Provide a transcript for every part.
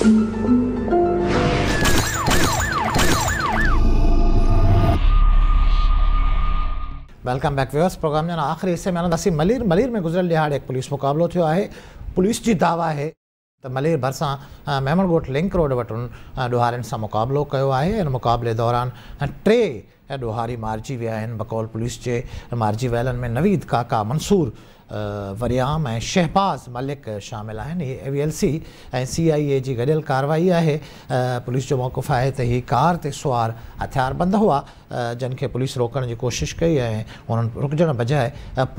Welcome back viewers programme جي آخري حصي ۾ هلنداسين ملير ملير ۾ گذريل ڏهاڙي هڪ پوليس مقابلو ٿيو آهي پوليس جي دعويٰ آهي ته ملير ڀرسان ميمڻ ڳوٺ لنڪ روڊ وٽ ان ڏوهارين سان مقابلو ڪيو آهي ان مقابلي دوران ٽي ڏوهاري مارجي ويا آهن بقول پوليس جي مارجي ويلن ۾ نويد ڪاڪا منصور وريام ۽ شهباز ملڪ شامل آهن. هي اي V L C ۽ C I اي جي گڏيل ڪارروائي آهي. پوليس جو موقف آهي ته هي ڪار تي سوار هٿياربند هئا، جن کي پوليس روڪڻ جي ڪوشش ڪئي ۽ انهن رڪجڻ بجاء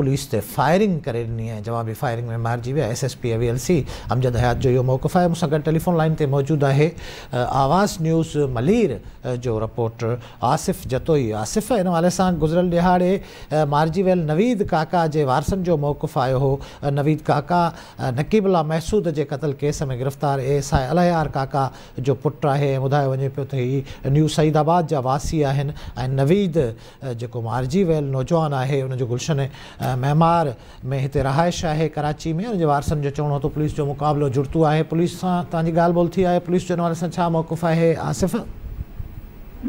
پوليس تي فائرنگ ڪري ڏني ۽ جوابي فائرنگ ۾ مارجي ويا. S S P A V L C Amjad Hayat جو اهو موقف آهي. مون سان گڏ ٽيليفون لائين تي موجود آهي آواز نيوز ملير جو رپورٽر آصف جتوئي. آصف، ان حوالي سان گذريل ڏهاڙي مارجي ويل نويد ڪاڪا جي وارثن جو موقف آيو هو. نويد ڪاڪا نقيب الله محسود جي قتل ڪيس ۾ گرفتار اي ايس I Allahyar ڪاڪا جو پٽ آهي ۽ ٻڌايو وڃي پيو ته هي نيو سعيد آباد جا واسي آهن ۽ نويد جيڪو مارجي ويل نوجوان آهي ان جو گلشن معمار ۾ هتي رهائش آهي ڪراچي ۾ ان جي وارثن جو چوڻ هو ته پوليس جو مقابلو جڙتو آهي پوليس سان توهان جي ڳالهه ٻولهه ٿي آهي پوليس جو ان حوالي سان ڇا موقف آهي آصف؟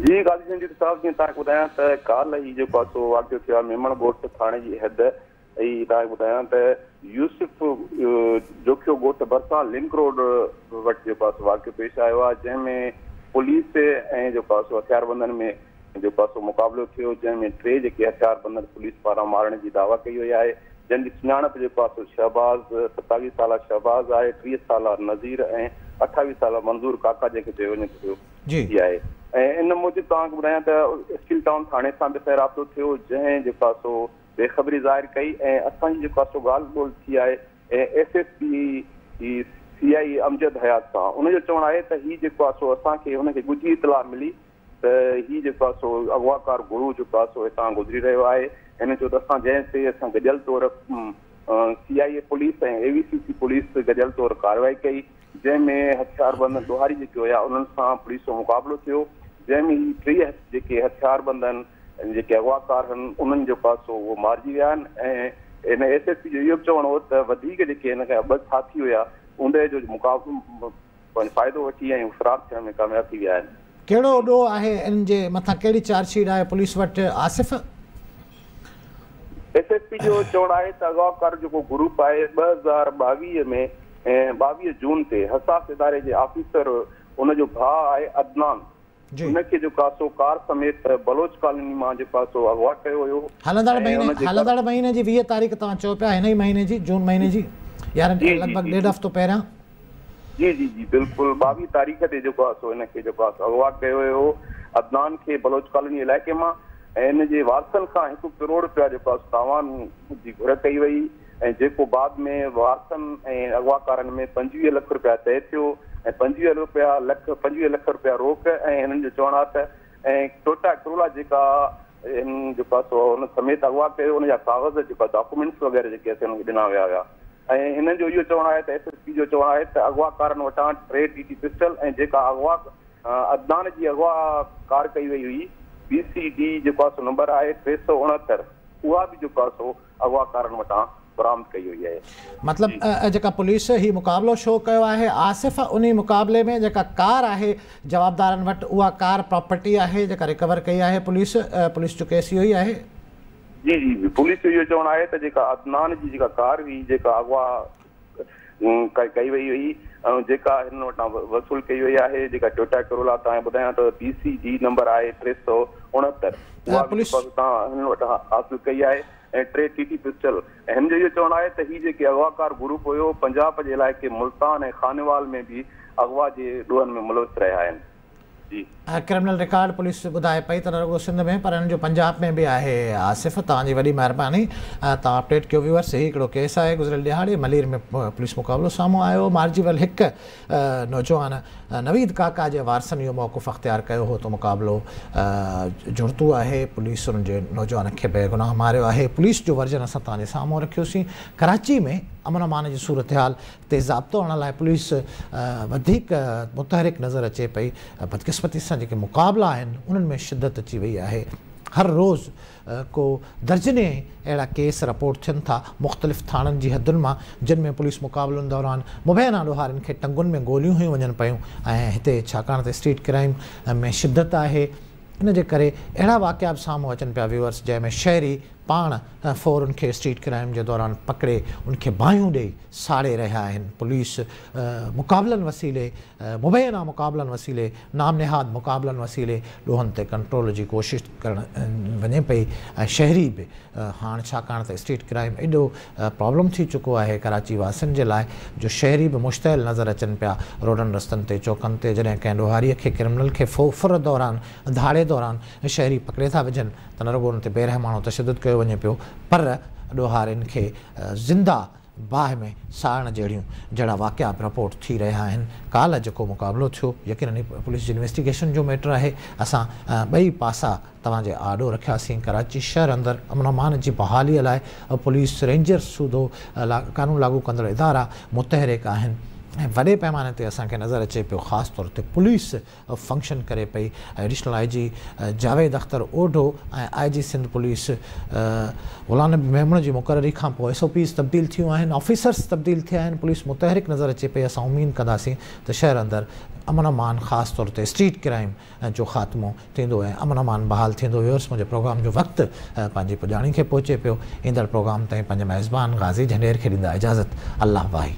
جي غازي سنجيد صاحب جيئن توهان کي ٻڌايان ته ڪالهه هي جيڪو آهي سو واقعو ٿيو آهي ميمڻ ڳوٺ ٿاڻي جي حد ۽ توهان کي ٻڌايان ته يوسف جوکيو ڳوٺ ڀرسان لنڪ روڊ وٽ جيڪو آهي سو واقعو پيش آيو آهي جنهن ۾ پوليس ۽ جيڪو آهي سو هٿياربندن ۾ جيڪو آهي سو مقابلو ٿيو جنهن ۾ ٽي جيڪي هٿياربندن پوليس پاران مارڻ جي دعويٰ ڪئي وئي آهي جن جي سڃاڻپ جيڪو آهي سو شهباز 27 سالا شهباز آهي 30 سالا نذير ۽ 28 سالا منظور ڪاڪا جنهن کي چيو وڃي ٿو پيو. جي آهي ۽ ان موجب توهان کي ٻڌايان ته اسٽيل ٽائون ٿاڻي سان به رابطو ٿيو جنهن جيڪو آهي سو بي خبري ظاهر ڪئي ۽ اسان جي جيڪو آهي سو ڳالهه ٻولهه ٿي آهي S S P C I A Amjad Hayat سان ان جو چوڻ آهي ته هي جيڪو آهي سو اسان کي هن کي ڳجهي اطلاع ملي ته هي جيڪو آهي سو اغواڪار گروهه جيڪو آهي سو هتان گذري رهيو آهي هن چيو ته اسان جنهن تي اسان گڏيل طور C I A police ۽ A V C C police گڏيل طور ڪارروائي ڪئي جنهن ۾ هٿياربند ڏوهاري جيڪي هيا انهن سان پوليس جو مقابلو ٿيو جنهن ۾ هي ٽيئي جيڪي هٿياربند جيڪي اغواڪار هن انهن جو پاسو اهو مارجي ويا آهن ۽ هن ايس ايس پي جو اهو به چوڻ هو ته وڌيڪ جيڪي هن کان ٻه ساٿي هيا اوندهه جو مقابلو فائدو وٺي ۽ فرار ٿيڻ ۾ ڪامياب ٿي ويا آهن. ڪهڙو ڏوهه آهي انهن جي مٿان ڪهڙي چارج شيٽ آهي پوليس وٽ آصف؟ ايس ايس پي جو چوڻ آهي ته اغواڪار جيڪو گروپ آهي 2022 ۾ 22 جون تي حساس اداري جي آفيسر ان جو ڀاء آهي عدنان ان کي جيڪو آهي سو ڪار سميت بلوچ ڪالوني مان جيڪو آهي سو اغوا ڪيو ويو هلندڙ مهيني هلندڙ مهيني جي 20 تاريخ توهان چئو پيا هن ئي مهيني جي جون مهيني جي يعني لڳ ڀڳ ڏيڍ هفتو پهريان. جي جي جي بلڪل 22 تاريخ تي جيڪو آهي سو هن کي جيڪو آهي سو اغوا ڪيو ويو هو عدنان کي بلوچ ڪالوني علائقي مان ۽ ان جي وارثن کان هڪ ڪروڙ رپيا جيڪو آهي سو تاوان جي گهر ڪئي وئي ۽ جيڪو بعد ۾ وارثن ۽ اغواڪارن ۾ 25 لک رپيا طئي ٿيو ۽ 25 رپيا لک 25 لک رپيا روڪ ۽ هنن جو چوڻ آهي ته ۽ ٽوٽا ڪرولا جيڪا هن جيڪو آهي سو ان سميت اغوا ڪيو ان جا ڪاغذ جيڪا ڊاڪومينٽس وغيره جيڪي آهي انهن کي ڏنا ويا هيا ۽ هنن جو اهو چوڻ آهي ته ايس ايس پي جو چوڻ آهي ته اغوا ڪارن وٽان ٽي ٽي ٽي پسٽل ۽ جيڪا اغوا عدنان جي اغوا ڪار ڪئي وئي هئي بي سي ڊي جيڪو آهي سو نمبر آهي 369 اها به جيڪو آهي سو اغوا ڪارن وٽان برآمد ڪئي وئي آهي. مطلب جيڪا پوليس هي مقابلو شو ڪيو آهي آصف انهي مقابلي ۾ جيڪا ڪار آهي جوابدارن وٽ اها ڪار پراپرٽي آهي جيڪا ريڪور ڪئي آهي پوليس پوليس جو ڪيس اهو ئي آهي. جي جي جي پوليس جو اهو چوڻ آهي ته جيڪا عدنان جي جيڪا ڪار هئي جيڪا اغوا ڪئي وئي هئي ۽ جيڪا هنن وٽان وصول ڪئي وئي آهي جيڪا ٽويوٽا ڪرولا توهان کي ٻڌايان ته بي سي ڊي نمبر آهي 369 اها به توهان هنن وٽان حاصل ڪئي آهي ۽ ٽي ٽي ٽي پسٽل ۽ هن جو اهو چوڻ آهي ته هي جيڪي اغواڪار گروپ هيو پنجاب جي علائقي ملتان ۽ خانيوال ۾ به اغوا جي ڏوهن ۾ ملوث رهيا آهن. جي. ڪرمنل رڪارڊ پوليس ٻڌائي پئي ته نه رڳو سنڌ ۾ پر هن جو پنجاب ۾ به آهي. آصف توهان جي وڏي مهرباني توهان اپڊيٽ ڪيو ويورس هي هڪڙو ڪيس آهي گذريل ڏهاڙي ملير ۾ پوليس مقابلو سامهون آيو مارجي ويل هڪ نوجوان نويد ڪاڪا جي وارثن اهو موقف اختيار ڪيو هو ته مقابلو جڙتو آهي پوليس انهن جي نوجوان کي بيگناهه ماريو آهي پوليس جو ورجن اسان توهان جي سامهون رکيوسين ڪراچي ۾ امن امان جي صورتحال تي ضابطو آڻڻ لاء پوليس وڌيڪ متحرڪ نظر اچي پئي، بدقسمتي سان جيڪي مقابلا آهن انهن ۾ شدت اچي وئي آهي. هر روز ڪو درجنين اهڙا ڪيس رپورٽ ٿين ٿا مختلف ٿاڻن جي حدن مان، جن ۾ پوليس مقابلن دوران مبينا ڏوهارين کي ٽنگن ۾ گوليون هنيون وڃن پيون ۽ هتي ڇاڪاڻ ته اسٽريٽ ڪرائيم ۾ شدت آهي، ان جي ڪري اهڙا واقعا به سامهون اچن پيا ويورس، جنهن ۾ شهري پاڻ ڦورن کي اسٽريٽ ڪرائيم جي دوران پڪڙي ان کي باهيون ڏئي ساڙي رهيا آهن. پوليس مقابلن وسيلي، مبينا مقابلن وسيلي، نام نهاد مقابلن وسيلي ڏوهن تي ڪنٽرول جي ڪوشش ڪرڻ وڃي پئي ۽ شهري به هاڻ ڇاڪاڻ ته اسٽريٽ ڪرائيم ايڏو پرابلم ٿي چڪو آهي ڪراچي واسين جي لاء جو شهري به مشتعل نظر اچن پيا روڊن رستن تي، چوڪن تي، جڏهن ڪنهن ڏوهاري کي، ڪرمنل کي ڦر دوران، ڌاڙي دوران شهري پڪڙي ٿا وجهن ته نه رڳو ان تي بيرحماڻو تشدد ڪيو وڃي پيو پر ڏوهارين کي زنده باهه ۾ ساڙڻ جهڙيون جهڙا واقعا به رپورٽ ٿي رهيا آهن. ڪالهه جيڪو مقابلو ٿيو يقينن هي پوليس جي انويسٽيگيشن جو ميٽر آهي. اسان ٻئي پاسا توهان جي آڏو رکياسين. ڪراچي شهر اندر امن امان جي بحالي لاء پوليس، رينجرز سوڌو قانون لاڳو ڪندڙ ادارا متحرڪ آهن ۽ وڏي پئماني تي اسان کي نظر اچي پيو خاص طور تي پوليس فنڪشن ڪري پئي. Additional I G Javed Akhtar Odho ۽ I G Sindh police Ghulam Nabi Memon جي مقرري کان پوء ايس او پيز تبديل ٿيون آهن، آفيسرز تبديل ٿيا آهن، پوليس متحرڪ نظر اچي پئي. اسان اميد ڪنداسين ته شهر اندر امن امان خاص طور تي اسٽريٽ ڪرائيم جو خاتمو ٿيندو ۽ امن امان بحال ٿيندو. ويورس منهنجي پروگرام جو وقت پنهنجي پڄاڻي کي پهچي پيو. ايندڙ پروگرام تائين پنهنجي ميزبان غازي جهنڊير کي ڏيندا اجازت. الله واهي.